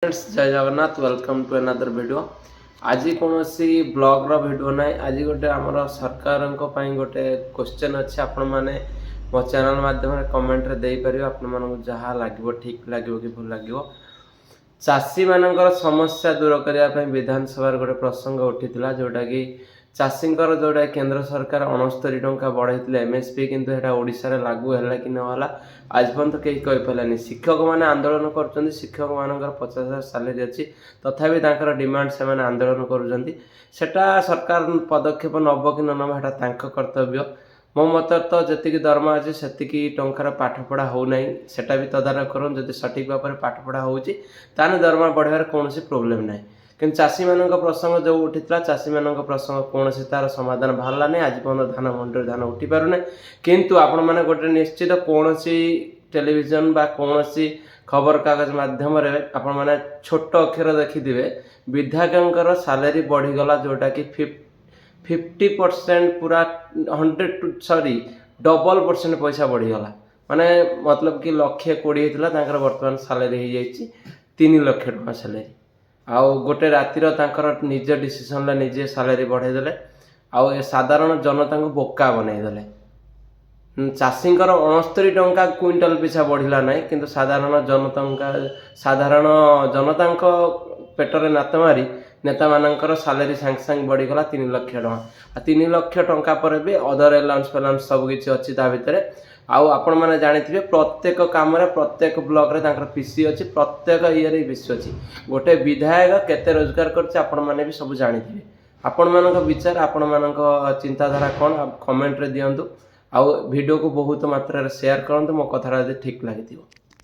Friends, Jay Jagannath. Welcome to another video. ଆଜି କୌଣସି ବ୍ଲଗ୍ର video ନାହିଁ। ଆଜି ଗୋଟେ ଆମର ସରକାରଙ୍କ ପାଇଁ ଗୋଟେ କ୍ୱେଶ୍ଚନ୍ ଅଛି। ଆପଣମାନେ ମୋ ଚ୍ୟାନେଲ୍ ମାଧ୍ୟମରେ କମେଣ୍ଟରେ ଦେଇପାରିବେ, ଆପଣମାନଙ୍କୁ ଯାହା ଲାଗିବ, ଠିକ୍ ଲାଗିବ କି ଭୁଲ ଲାଗିବ। ଚାଷୀମାନଙ୍କର ସମସ୍ୟା ଦୂର କରିବା ପାଇଁ ବିଧାନସଭାରେ ଗୋଟେ ପ୍ରସଙ୍ଗ ଉଠିଥିଲା, ଯେଉଁଟାକି ଚାଷୀଙ୍କର, ଯେଉଁଟା କେନ୍ଦ୍ର ସରକାର 69 ଟଙ୍କା ବଢ଼ାଇଥିଲେ ଏମ୍ଏସ୍ପି, କିନ୍ତୁ ସେଇଟା ଓଡ଼ିଶାରେ ଲାଗୁ ହେଲା କି ନହେଲା, ଆଜି ପର୍ଯ୍ୟନ୍ତ କେହି କହିପାରିଲାନି। ଶିକ୍ଷକମାନେ ଆନ୍ଦୋଳନ କରୁଛନ୍ତି। ଶିକ୍ଷକମାନଙ୍କର 50,000 ସାଲେରୀ ଅଛି, ତଥାପି ତାଙ୍କର ଡିମାଣ୍ଡ, ସେମାନେ ଆନ୍ଦୋଳନ କରୁଛନ୍ତି। ସେଟା ସରକାର ପଦକ୍ଷେପ ନେବ କି ନ ନେବ, ସେଇଟା ତାଙ୍କ କର୍ତ୍ତବ୍ୟ। ମୋ ମତରେ ତ ଯେତିକି ଦରମା ଅଛି, ସେତିକି ଟଙ୍କାର ପାଠପଢ଼ା ହେଉନାହିଁ। ସେଟା ବି ତଦାରଖ କରନ୍ତୁ। ଯଦି ସଠିକ୍ ଭାବରେ ପାଠପଢ଼ା ହେଉଛି, ତାହେଲେ ଦରମା ବଢ଼ାଇବାରେ କୌଣସି ପ୍ରୋବ୍ଲେମ୍ ନାହିଁ। କିନ୍ତୁ ଚାଷୀମାନଙ୍କ ପ୍ରସଙ୍ଗ ଯେଉଁ ଉଠିଥିଲା, ଚାଷୀମାନଙ୍କ ପ୍ରସଙ୍ଗ କୌଣସି ତାର ସମାଧାନ ବାହାରିଲା ନାହିଁ। ଆଜି ପର୍ଯ୍ୟନ୍ତ ଧାନ ମଣ୍ଡିରୁ ଧାନ ଉଠିପାରୁନାହିଁ। କିନ୍ତୁ ଆପଣମାନେ ଗୋଟେ ନିଶ୍ଚିତ କୌଣସି ଟେଲିଭିଜନ ବା କୌଣସି ଖବରକାଗଜ ମାଧ୍ୟମରେ ଆପଣମାନେ ଛୋଟ ଅକ୍ଷର ଦେଖିଥିବେ, ବିଧାୟକଙ୍କର ସାଲେରୀ ବଢ଼ିଗଲା, ଯେଉଁଟାକି 50% ପୁରା 100 ଟୁ, ସରି, ଡବଲ ପରସେଣ୍ଟ ପଇସା ବଢ଼ିଗଲା। ମାନେ ମତଲବ କି ଲକ୍ଷେ 20 ହେଇଥିଲା ତାଙ୍କର, ବର୍ତ୍ତମାନ ସାଲେରୀ ହେଇଯାଇଛି 3 ଲକ୍ଷ ଟଙ୍କା ସାଲେରୀ। ଆଉ ଗୋଟେ ରାତିର ତାଙ୍କର ନିଜ ଡିସିସନରେ ନିଜେ ସାଲେରୀ ବଢ଼େଇ ଦେଲେ ଆଉ ଏ ସାଧାରଣ ଜନତାଙ୍କୁ ବୋକା ବନେଇଦେଲେ। ଚାଷୀଙ୍କର 69 ଟଙ୍କା କୁଇଣ୍ଟାଲ ପିଛା ବଢ଼ିଲା ନାହିଁ, କିନ୍ତୁ ସାଧାରଣ ଜନତାଙ୍କ ପେଟରେ ଲାତ ମାରି ନେତାମାନଙ୍କର ସାଲେରୀ ସାଙ୍ଗେ ସାଙ୍ଗେ ବଢ଼ିଗଲା 3 ଲକ୍ଷ ଟଙ୍କା। ଆଉ 3 ଲକ୍ଷ ଟଙ୍କା ପରେ ବି ଅଦର ଆଲାଉନ୍ସ ଫାଲାଉନ୍ସ ସବୁ କିଛି ଅଛି ତା ଭିତରେ। ଆଉ ଆପଣମାନେ ଜାଣିଥିବେ, ପ୍ରତ୍ୟେକ କାମରେ, ପ୍ରତ୍ୟେକ ବ୍ଲକରେ ତାଙ୍କର ପିସି ଅଛି, ପ୍ରତ୍ୟେକ ଇଏରେ ପିସି ଅଛି। ଗୋଟେ ବିଧାୟକ କେତେ ରୋଜଗାର କରୁଛି, ଆପଣମାନେ ବି ସବୁ ଜାଣିଥିବେ। ଆପଣମାନଙ୍କ ବିଚାର, ଆପଣମାନଙ୍କ ଚିନ୍ତାଧାରା କ'ଣ, କମେଣ୍ଟରେ ଦିଅନ୍ତୁ ଆଉ ଭିଡ଼ିଓକୁ ବହୁତ ମାତ୍ରାରେ ସେୟାର କରନ୍ତୁ, ମୋ କଥାଟା ଯଦି ଠିକ୍ ଲାଗିଥିବ।